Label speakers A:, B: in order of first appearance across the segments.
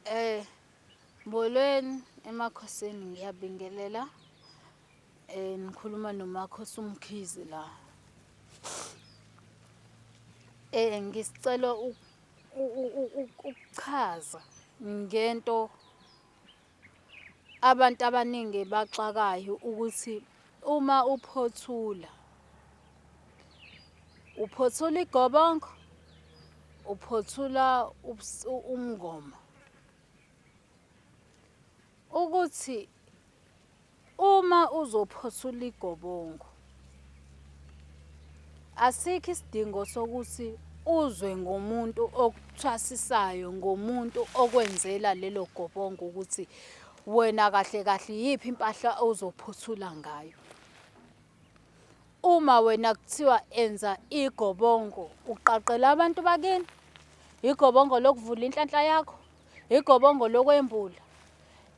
A: Eh molweni emakhosini ngiyabingelela. Eh ngikhuluma noMakhosi uMkhize la. Eh ngisicela ukuchaza ngento abantu abaningi baxakayo ukuthi uma uphothula uphothula igobongo uphothula umngoma ukuthi Uma uzophothula igobongo, asikho isidingo sokuthi uzwe ngomuntu okuthwasisayo, ngomuntu okwenzela lelo gobongo ukuthi wena kahle kahle iyiphi impahla ozophothula ngayo. Uma wena kuthiwa enza igobongo, uqaqela abantu bakini, igobongo lokuvula inhlanhla yakho, Igobongo lokwembula,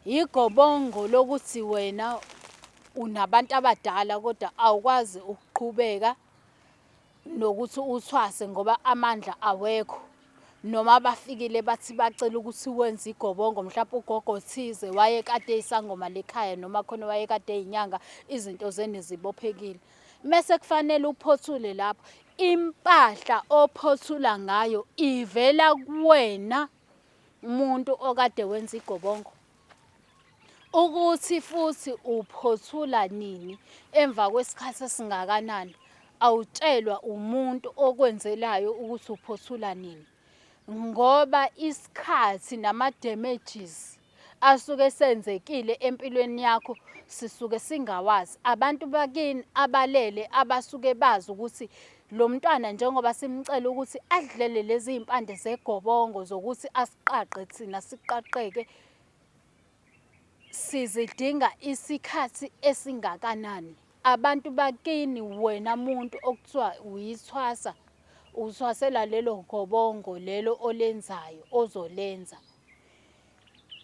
A: igobongo lokuthi wena unabantu abadala kodwa awukwazi ukuqhubeka nokuthi uthwase ngoba amandla awekho. Noma bafikile bathi bacela ukuthi wenze igobongo mhlawumpe ugogo thize wayekade eyisangoma lekhaya noma khona wayekade eyinyanga izinto zenu zibophekile. Mese kufanele uphothule lapho impahla ophothula ngayo ivela kuwena umuntu okade wenza igobongo. Ukuthi futhi uphothula nini emva kwesikhathi esingakanani awutshelwa umuntu okwenzelayo ukuthi uphothula nini ngoba isikhathi nama-damages asuke senzekile empilweni yakho sisuke singawazi. Abantu bakini abalele abasuke bazi ukuthi lo mntwana njengoba simcela ukuthi adlele lezi zimpande zegobongo zokuthi asiqaqe thina siqaqeke sizidinga isikhathi esingakanani. Abantu bakini wena muntu okuthiwa uyithwasa uthwasela lelo gobongo lelo olenzayo ozolenza.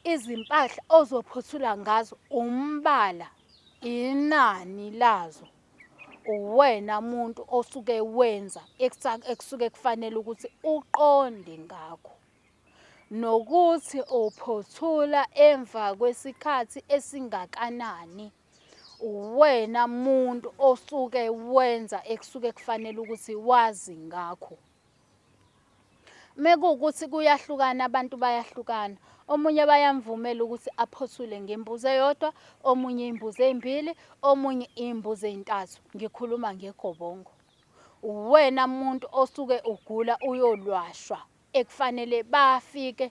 A: Izimpahla ozophothula ngazo umbala, inani lazo uwena muntu osuke wenza ekusuke kufanele ukuthi uqonde ngakho. Nokuthi uphothula emva kwesikhathi esingakanani uwena muntu osuke wenza ekusuke kufanele ukuthi wazi ngakho. Mekuwukuthi kuyahlukana abantu bayahlukana. Omunye bayamvumela ukuthi aphothule ngembuzi eyodwa, omunye iy'mbuzi ey'mbili, omunye iy'mbuzi ey'ntathu. Ngikhuluma ngegobongo. Uwena muntu osuke ugula uyolwashwa ekufanele bafike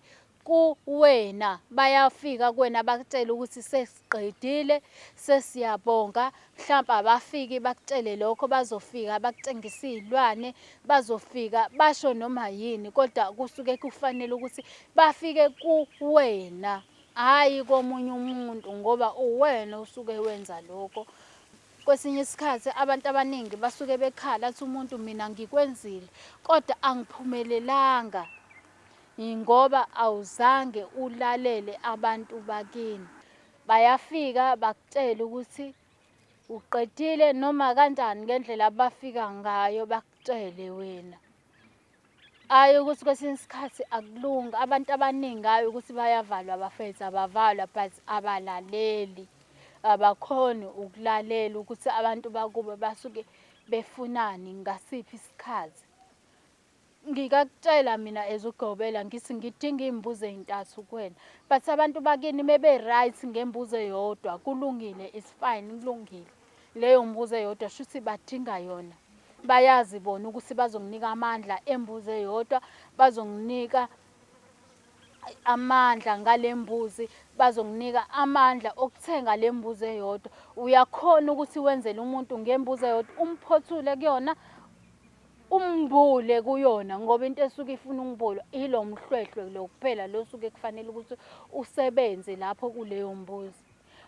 A: kuwena bayafika kuwena bakutshele ukuthi sesiqedile sesiyabonga mhlawumbe abafiki bakutshele lokho bazofika bakutshengise iy'lwane bazofika basho noma yini kodwa kusuke kufanele ukuthi bafike kuwena hhayi komunye umuntu ngoba uwena osuke wenza lokho. Kwesinye isikhathi abantu abaningi basuke bekhala athi umuntu mina ngikwenzile kodwa angiphumelelanga. Yingoba awuzange ulalele abantu bakini. Bayafika bakutshele ukuthi uqedile noma kanjani ngendlela abafika ngayo bakutshele wena. Hhayi ukuthi kwesinye isikhathi akulungi, abantu abaningi hhayi ukuthi bayavalwa bafethu abavalwa but abalaleli. Abakhoni ukulalela ukuthi abantu bakubo basuke befunani ngasiphi isikhathi. Ngikakutshela mina as ugobela ngithi ngidinga iy'mbuzi ey'ntathu kuwena but abantu bakini mebe-right ngembuzi eyodwa kulungile is fine kulungile. Leyo mbuzi eyodwa shuthi badinga yona. Bayazi bona ukuthi bazonginika amandla embuzi eyodwa, bazonginika amandla ngale mbuzi, bazonginika amandla okuthenga le mbuzi eyodwa. Uyakhona ukuthi wenzele umuntu ngembuzi eyodwa umphothule kuyona Umbule kuyona ngoba into esuke ifuna ukubulwa ilo mhlwehlwe lo kuphela lo osuke kufanele ukuthi usebenze lapho kuleyo mbuzi.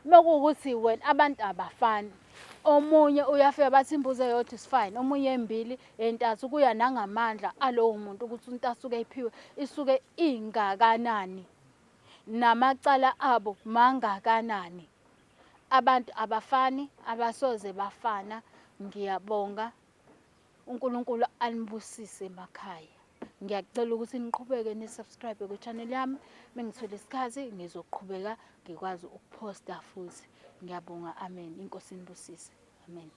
A: Uma kuwukuthi wena abantu abafani, omunye uyafika bathi imbuzi eyodwa is fine, omunye embili, entathu kuya nangamandla alowo muntu ukuthi into asuke eyiphiwe isuke ingakanani namacala abo mangakanani. Abantu abafani, abasoze bafana. Ngiyabonga. UNkulunkulu anibusise emakhaya. Ngiyakucela ukuthi niqhubeke ni-subscribe kwi-channel yami. Mengithola isikhathi ngizoqhubeka ngikwazi ukuphosta futhi. Ngiyabonga, amen. Inkosi inibusise. Amen.